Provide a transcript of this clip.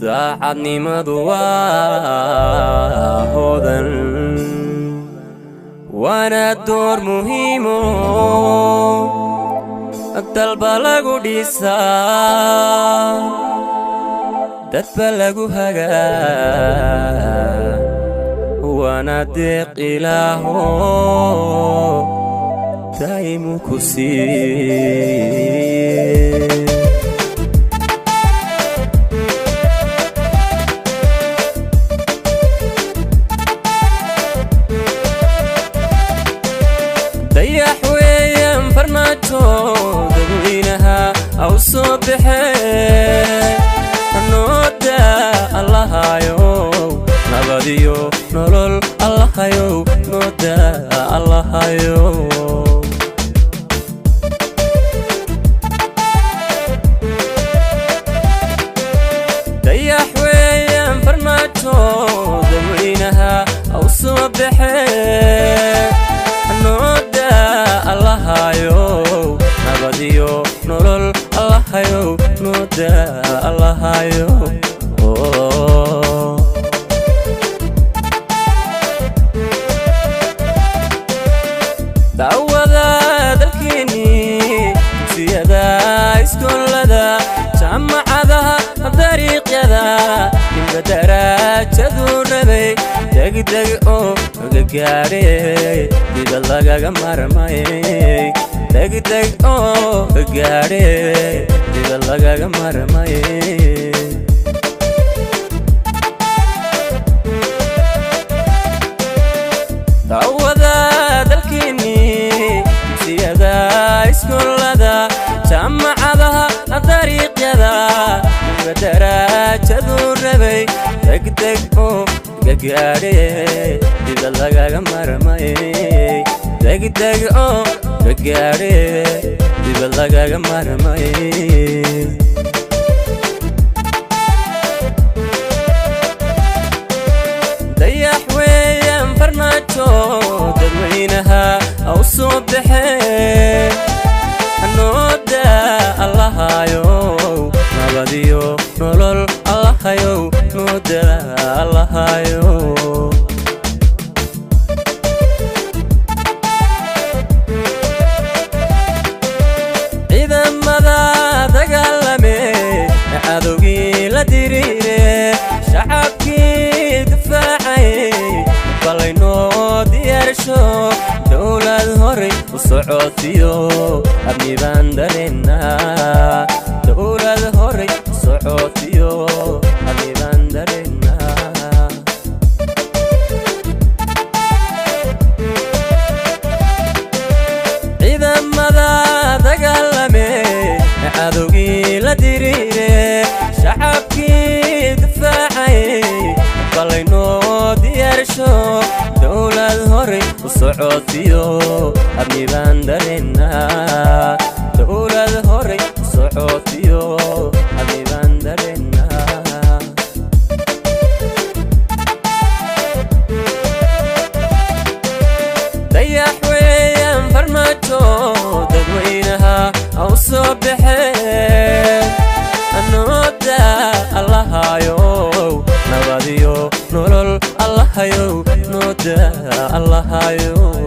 Daacadnimadu waa hodan, waana door muhiimo dalba lagu dhisaa, dadba lagu hagaa, waana deeq Ilaaho daa'imu ku siiye. Dayax weeyaan Farmaajo, dadweynaha aw soo baxee, nooda Allahayow, nabadiyo nolol Allahayow, nooda Allahayow. Dayax weeyaan Farmaajo, dadweynaha aw soo baxee, nooda Allahayow, nabadiyo nolol Allahayow, nooda Allahayow. Daawada dalkeenii, dugsiyada, iskoolada, jaamacadaha, dariiqyada, ninba daraajaduu rabay degdeg oo gagaadhe, dibad lagaga marmay, degdeg oo gaadhe, dibad lagaga marmay. Daawada dalkeenii, dugsiyada, iskoolada, jaamacadaha, dariiqyada, ninba daraajaduu rabay degdeg oo gagaadhe, dibad lagaga marmay, degdeg oo gagaadhe, dibad lagaga marmay. Dayax weeyaan Farmaajo, dadweynaha aw soo baxee, nooda Allahayow, nabadiyo nolol Allahayow, nooda Allahayow. Ciidamada dagaalame, cadowgii la diriire, shacabkii difaacay, balaynoo diyaarsho dowlad horay u socotiyo amni baan dareennaa, dowlad horay u socotiyo amni baan dareennaa. Ciidamada dagaalame, cadowgii la diriire, shacabkii difaacay, balaynoo diyaarsho dowlad horay u socotiyo amni baan dareennaa, dowlad horay u socotiyo amni baan dareennaa. Dayax weeyaan Farmaajo, dadweynaha aw soo baxee, nooda Allahayow, nabadiyo nolol Allahayow, nooda Allahayow.